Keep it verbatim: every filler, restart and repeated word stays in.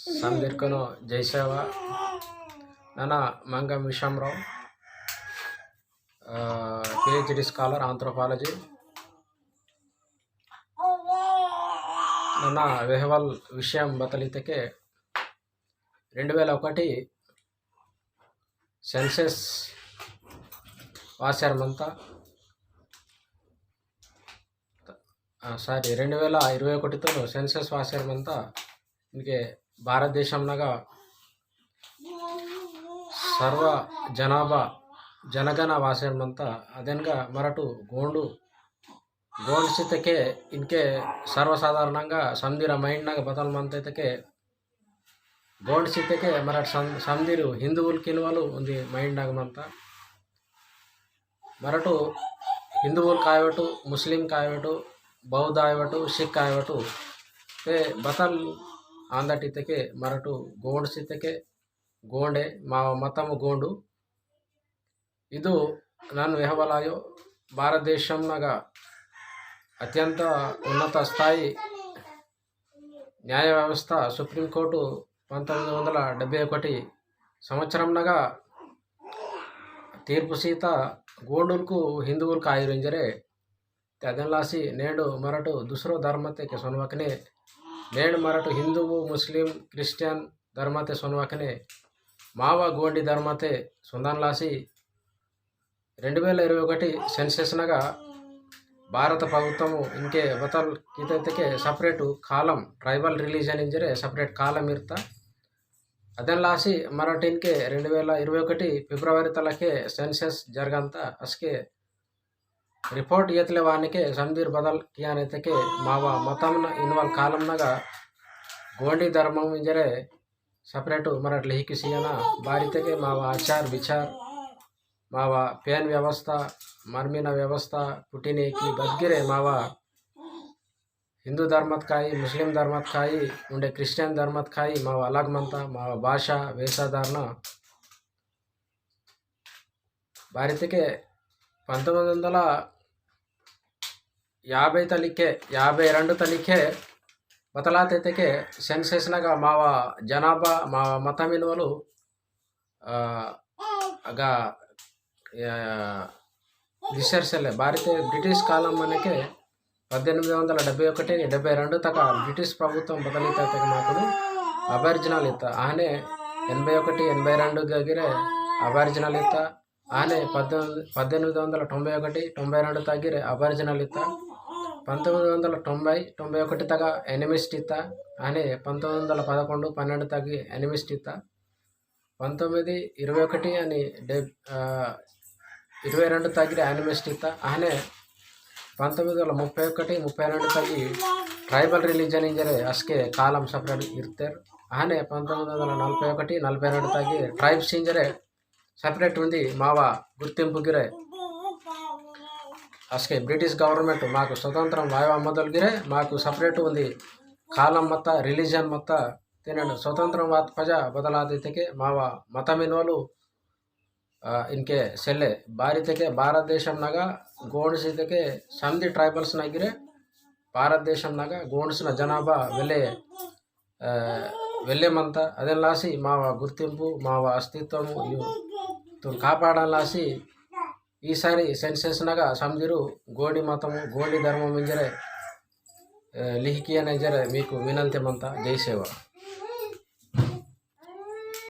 समदिरकनो जय सेवा। नना मंगम विषमराव, आ, PhD scholar anthropology। नना वेहवल विषयम बतलितके, रेंडु वेला ओकटी census वासेर मंता, आ, sorry, रेंडु वेला इरवै ओकटितो census वासेर मंता। इनके भारत देशम नगा सर्व जनाभा जनगणना वासेर मंता। अदेनगा मरटु गोंडु गोंड सितके इनके सर्वसाधारणंगा समदिरा mind नगा बदल मंता इतके गोंड सितके मरट सम-, समदिरु हिंदुवुल किनवलु उंदी mind नगा मंता। मरटु हिंदुवुल कायवटु, मुस्लिम कायवटु, बौद्ध आयवटु, सिख आयवटु, ते बतल आंदट इतके मरटु गोंड सितके गोंडे, मा मतम गोंडु। इदु नन वेहवलायो भारत देशम नगा अत्यंत उन्नत स्थायी न्याय व्यवस्था सुप्रीम कोर्टु पंतोम्मिदि वंदला डेब्बै ओकटि संवत्सरम नगा तीर्पु सीता गोंडुलकु हिंदुवुलकु आयुर इंजरे। ते अदेन लासी नेंडु मरटु दुसरो धर्मतेके सोनवकने, नेंडु मरटु हिंदुवु, मुस्लिम, क्रिश्चियन धर्मते सोनवकने, मावा गोंडी धर्मते सोंदन लासी, रेंडु वेला इरवै ओकटि census नगा भारत प्रभुत्वमु इनके बतल कीतैतके separate column, tribal religion इंजरे separate column इर्ता। अदेन लासी मरट इनके रेंडु वेला इरवै ओकटि फिब्रवरी तलके census जरगंता। असके report येतले वानिके समदिर बदल कियानैतके मावा मतम न इनवल column नगा गोंडी धर्मम इंजरे separate मरट लिहिकिसियना। बारितके मावा आचार विचार, मावा पेन व्यवस्था, मरमिना व्यवस्था, पुटिनेकी बदगिरे मावा हिंदू धर्मत काई, मुस्लिम धर्मत काई, उंडे क्रिश्चियन धर्मत काई, मावा अलग मंता, मावा भाषा, वेशधारण। बारितके पंतोम्मिदि वंदला याबै तलिके, याबै रेंडु तलिके बतलातैतके census नगा मावा जनाभा, मावा मतम इनवलु, आ, अगा, या, दिसेर सेले। बारिते ब्रिटिश कालम मनके पद्देनिमिदि वंदला डेब्बै ओकटि डेब्बै रेंडु तगा ब्रिटिश प्रभुत्वम बदलितैतके माकुनु Aboriginal इत्ता। आहने एनबै ओकटि एनबै रेंडु गिरे Aboriginal इत्ता। आहने पद्देनिमिदि, पद्देनिमिदि वंदला तोंबै ओकटि तोंबै रेंडु तगा गिरे Aboriginal इत्ता। पंतोम्मिदि वंदला तोंबै, तोंबै ओकटि तगा animist इत्ता। आहने पंतोम्मिदि वंदला पदकोंडु पन्नेंडु तगा animist इत्ता। पंतोम्मिदि इरवै ओकटि अनि डे-, आ, इरवै रेंडु तगा गिरे animist इत्ता। आहने पंतोम्मिदि वंदला मुप्पै ओकटि, मुप्पै रेंडु तगा tribal religion इंजरे असके column separate इर्तेर। आहने पंतोम्मिदि वंदला नलभै ओकटि, नलभै रेंडु तगा tribes इंजरे separate उंदी मावा गुर्तिंपु गिरे। असके ब्रिटिश government माकु स्वतंत्रम वायवा मोदल गिरे माकु separate उंदी column मत्ता, religion मत्ता। तेनेंड स्वतंत्रम वात पजा बदलातैतके मावा मतम इनवलु, आ, इनके सेले। बारितके भारत देशम नगा गोंड्स इतके समदि tribals नगिरे भारत देशम नगा गोंड्स न जनाभा वेले, आ, वेले मंता। अदेन लासी मावा गुर्तिंपु, मावा अस्तित्वमु, यु, तुन कापाडन लासी ईसारी census नगा समदिरु गोंडी मतमु, गोंडी धर्मम इंजरे, आ, लिहिकियन इंजरे मीकु विनंती मंता। जय सेवा।